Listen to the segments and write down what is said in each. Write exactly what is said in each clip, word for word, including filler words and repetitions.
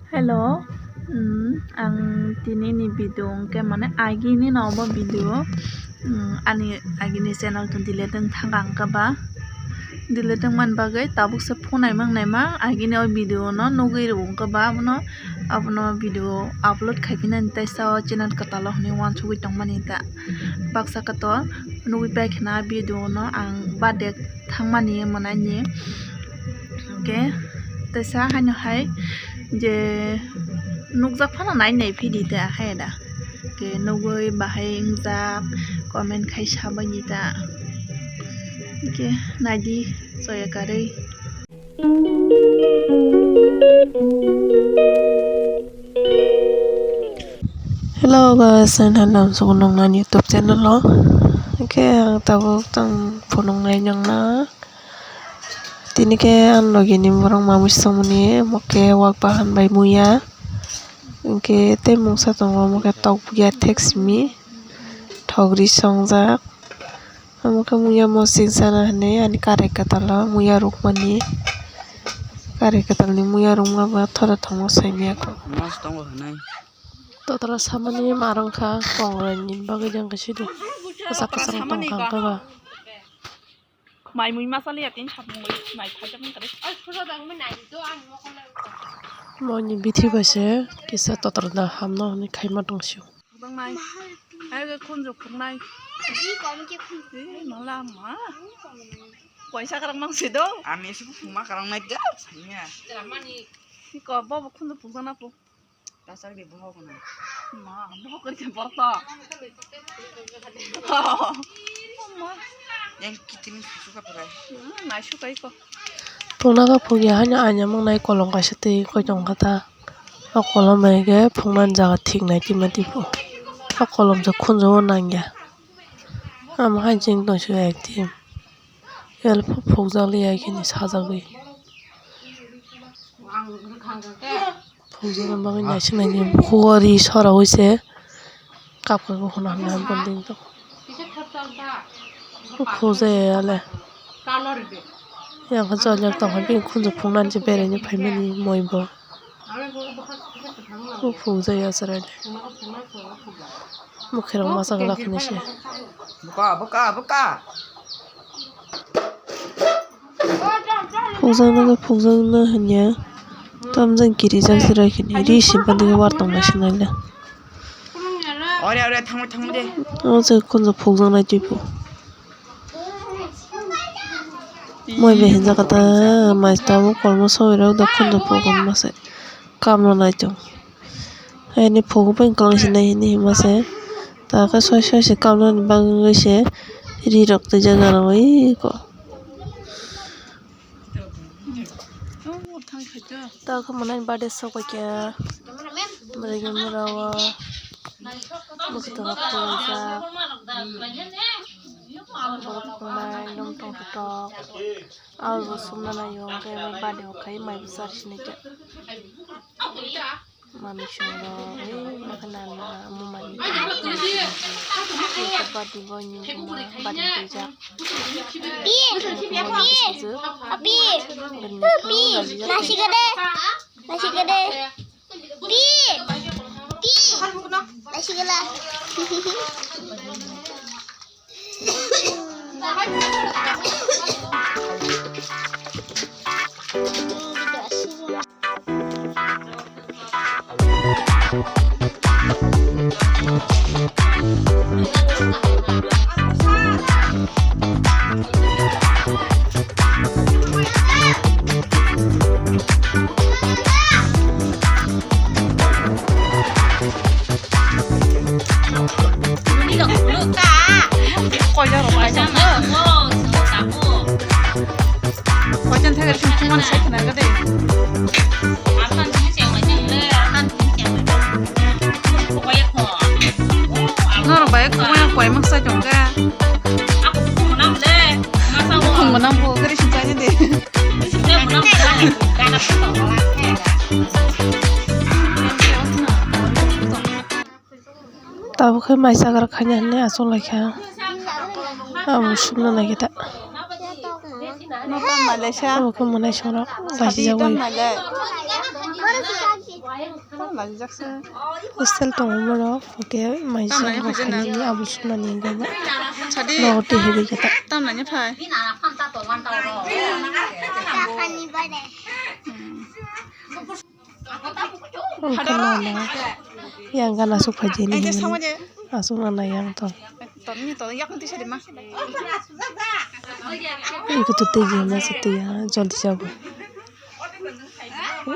Hello, um, ang tini ni video hwnkhe mane agini no obo video, um, ani agini channel to delete wng thang ang khe ba, delete wng mani bagwi tabuk se phunai mang naima agini o video no nugwi rw khe ba abono, abono video upload khai phinani teisa o channel kwtal o hwnwi uansugwi tong mani ta baksa khe to nugwi pai khna video no ang birthday thangmani mwnani. Hwnkhe teisa haino hai je nukjak phano nai nai phidi ta hai da. Hwnkhe nugwi bahai wngjak comment khai sabaini ta. Hwnkhe naidi choya karwi. Hello guys, and hello, so nong nani YouTube channel o. Hwnkhe ang tabuk tang phunuk nai nang na. Tini khe ang logi ni borok mamui songmani, omo khe wak bahan bai muya. Hwnkhe tei mungsa tongo, omo khe tok buya thek simi, thok ri songjak. Omo khe muya mosing sana hinwi ani karai kwtal o muya rwkmani. Karai kwtal ni muya rwkma ba thoda thangma sai maya kho. Mas tongo hinwi. Totala samani ma rwngkha, kongrai ni bagwi jang khe sidu kwchak kwchak tongkha hwnkhe ba. Mai mui masa liya tin sapung bai mai khaijak wngkha de. Moini bithi bai se kisa totala da hamno hinwi khaima tong sio. Phuknai. Ai, khunju phuknai. Ih, mala ma. Poisa kwrwng mang si dong. Ani isi phukma kwrwng nai da, sanya. Iko, bobo khunju phukjana phu. Tasakdi bohok na. Ma, bohok kori khe borok to. Yang kitin suka pura. Hmm, nai suka iko. Phukna khe phukya haino aina mwngnai kolom kaisa twi koi tong kha ta. O kolom bai khe phuknani jaga thik nai twi ma twi phu. O kolom se khunju o nangya. Amo hai jeng tong sio ekti. L phukjak liya khe ni sajagwi. Phukjakna bagwi naisik naidi bukugo ri sorawi se kapkha hwnna hwnna building tok. Phukjaya le. Yang khe joljak tongkha bini khunju phunuknani se beraina phaimani moi bo. Phukjaya chwrai le. Bwkha rok masa glak hinwi se. Bwkha, bwkha, bwkha. Phukjaknai khe phukjakna hinya. Tamjani kirijak se rai khe ri se badi khe war tong nai se nai le. Ore, ore, thangma, thangma de. O je khunju phukjaknai twi phu. Moi bai hinjak khe ta mai tabuk kolmo soi rok da khunju phukjakma se. Kamna nai tong. Haini phungo bai kwlwng sinai hinwi hima se. Ta khe soi soi se kamnani bagwi se ri rok twijak aro iko. Ta khe mwnai birthday sok bai khe bwrwi ni mura o mwkhwtwng rok khulumjak. Borok tongnai nwng tongthotok. Abo sumna nai o hwnkhe birthday o khai mai bwsar sinai khe. Mami song rok, ei, ma khe nana, amo mani. Birthday boy ni buma, birthday twijak. Pi, pi, pi, pi, nasi gede, nasi gede. Pi, pi, nasi gede. Koicha rok bai tong kho. Koicha thai rok thumani sai khna khe de. Norok bai koi koi mak sai tong khe. Bukhung gwnang bo gari sing chai de. Tabuk khe mai chagra khaina hinwi achuk lai kha. Abo sumna nai khe ta. Abo khe mwnai songrok baisijak bai. Hostel tongo borok, hwnkhe maisa rok khainani abo swnamni hwnkhe ba nogo twi hebai khe ta. Tamni phai. Hwnkhe nana yang gana aswk phaidi hinwi aswk nana yang tong. Eko to twi ya, masa twi ya, joldi jago.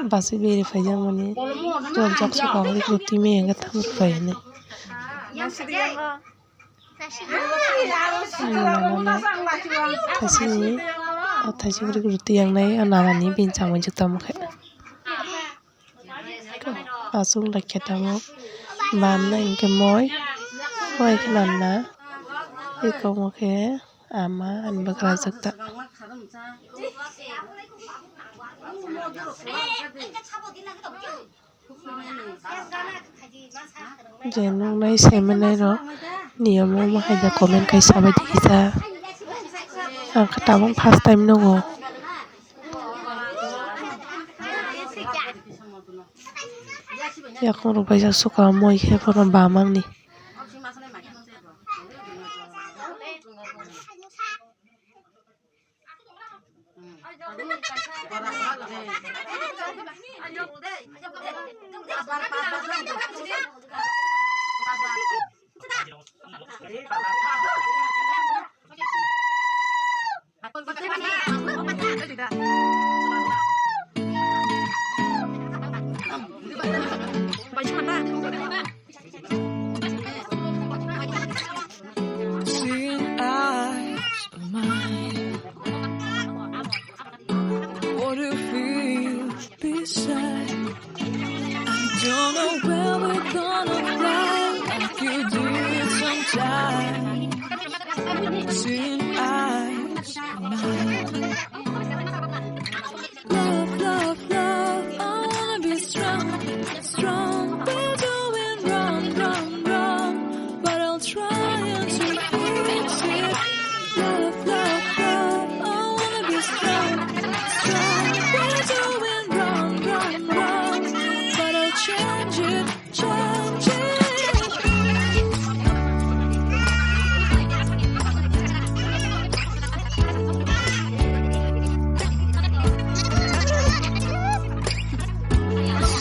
Basi beri phaijakmani, jol jak sokha hori kwrwi twi maya wngkha tamo phai hinwi. Thaisini, o thaisini kwrwi kwrwi twi yangnai, o nanani bini chamung jwk tamo khe. Aswk lai khe tabuk bamnai hinkhe moi, moi khe nanna, eko mo khe ama ani bwkrajwk ta. Je nuknai saimanai rok niyom omo hai da comment khai sabaidi kisa. Ang khe tabuk first time nugo. Yakung rok bai jak suka moi khe bono bamang ni. Seeing eyes of mine. What do you feel beside? I don't know where we're gonna fly like you did sometime. Seeing eyes of mine. Love, love, love, I wanna be strong, strong. We're doing wrong, wrong, wrong, but I'll try and to fix it. Love, love, love, I wanna be strong, strong. We're doing wrong, wrong, wrong, but I'll change it.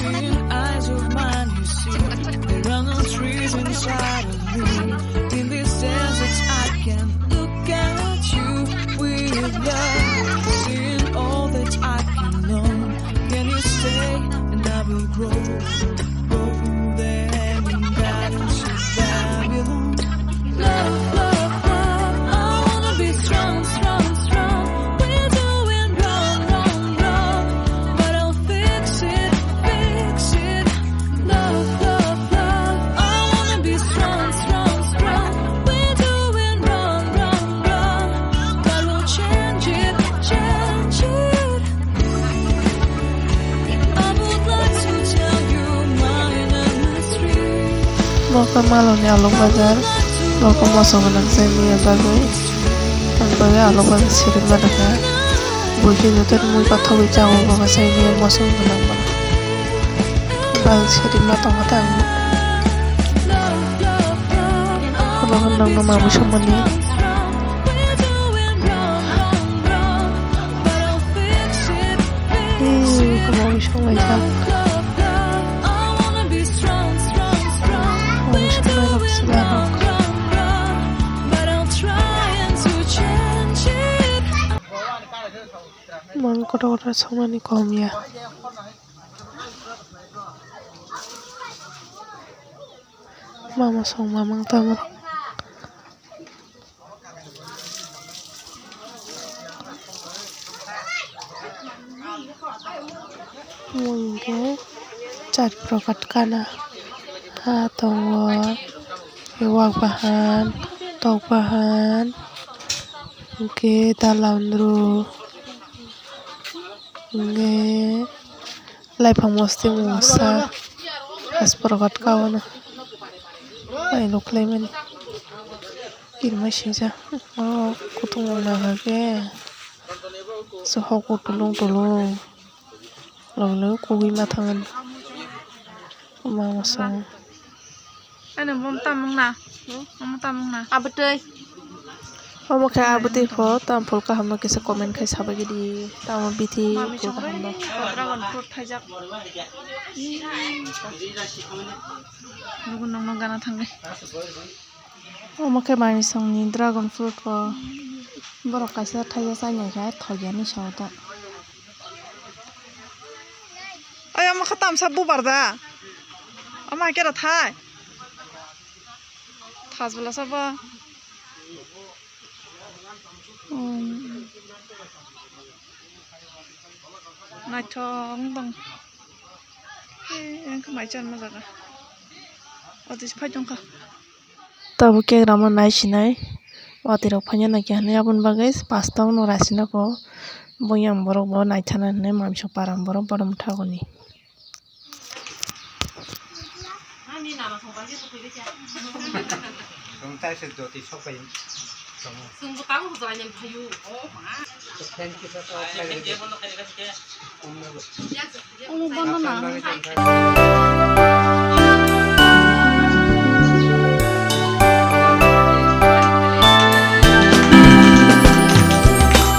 Seeing eyes of mine, you see, there are no trees inside of me. In these deserts, I can look at you with love. Seeing all that I can learn. Can you stay and I will grow? Love, love, love, I wanna be strong, strong, strong. We're doing wrong, wrong, wrong, but I'll fix it, fix it. Love, love, love, I wanna be strong, strong, strong. We're doing wrong, wrong, wrong, but we'll change it, change it. Bo khe maloni alok bazar, bo khe moso gwnang chai manya bagwi. Ang bagwi alok bazar siri ma rwkha. Buisi joto ni mui kothogwi chago, bo khe chai manya moso gwnang bo. Bang siri ma tongkha tei ang. Obo khe nokno mamui songmani. Ee, obo khe mamui songlaijak. Mamui songlaijak chwla rok. Mang kotor kotor songmani kom ya. Mama song mamang tamo. Mui hwnkhe char prokat kana ha tongo, wak bahan, tok bahan, hwnkhe dala undru, hwnkhe. Laifang mosting mungsa asprokat kaono mai nukhlaimani. Kirima singsa o kutung nangkha khe sohok o tulung tulung lok lok kugui ma thangani. Mama song. Ano bom tamung na. Bom tamung na. Abotwi. Omo khe abotwi pho, tam phol kaham no kisa comment khai sabai di. Tamo bithi phol kaham no. Dragon fruit thaijak. Nugo nongno gana thangnai. Omo khe mami songni dragon fruit pho. Borok kaisa thaijak chainai khe thok ya ni sao ta. Oy, omo khe tamsa bubar da. Omo hai khe rw thai. Thas bwla sabo. Hmm. Naithok wng tong. Eh, wng khe mai chan ma jaga. Oti se phai tong kha. Tabuk kek rama nai sinai. Watwi rok phai nai khe hinwi aboni bagwi pasta no raisina kho. Buiyang borok bo naithana hinwi mamsok param borok borom thagoni.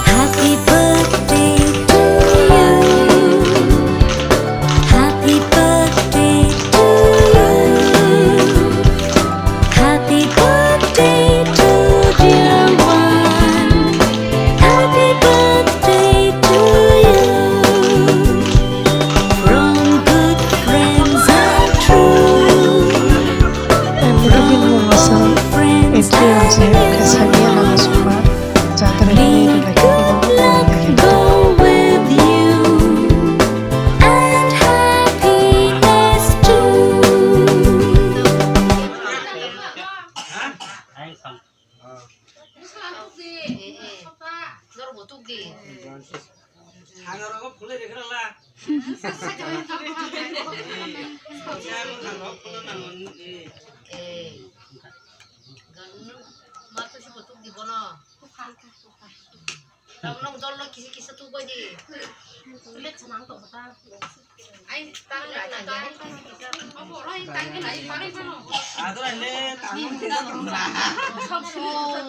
Happy birthday to you. Happy birthday to you. Happy birthday to dear one. Happy birthday to you. From good friends and true. Ang bini bumung aswk entry rok se khe sani ya nang sukma jatra hinwi rwlai khe bini bumung khe. Go with you and happiness too.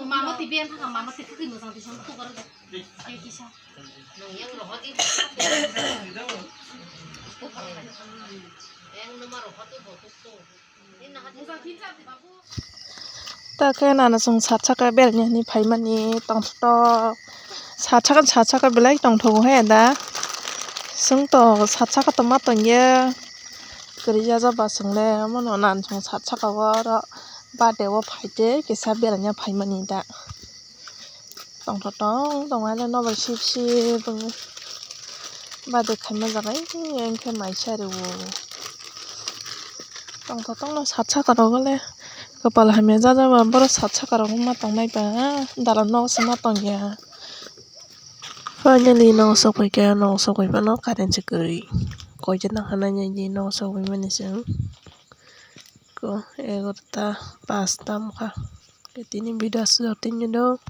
Mama ti ben thang mama ti kutui mojang ti song tu karo. Nung yang rohodi. Yang numa rohodi bokuku. Ta khe nana chwng sat saka beraina hinwi phaimani tongthok sat saka sat saka belai tongthogo he da. Chwng to sat saka to ma tongya kwrwi ya jaba chwng le omono nana chwng sat saka o oro birthday o phaitwi kisa beraina phaimani da. Tongthok tong tong ale nobar sip sip wngwi. Bade khaima jaga engkhe maisa rwo. Tongthok tongno sat saka rogo le kwpal hamya jajaba borok sat saka rogo ma tongnai ba dalan nogo se ma tongya. Finally nogo sokphaikha, nogo sokphai phano current se kwrwi. Koijaknai hwnwi nogo sokphaimani chwng. Ko egarota pas tam kha. Tini video aswk tini do.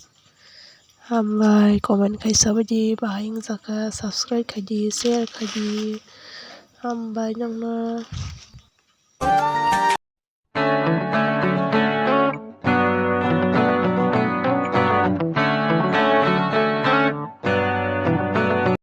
Hambai, comment khai sabaidi bahai wngjakha, subscribe khaidi, share khaidi. Hambai nokno.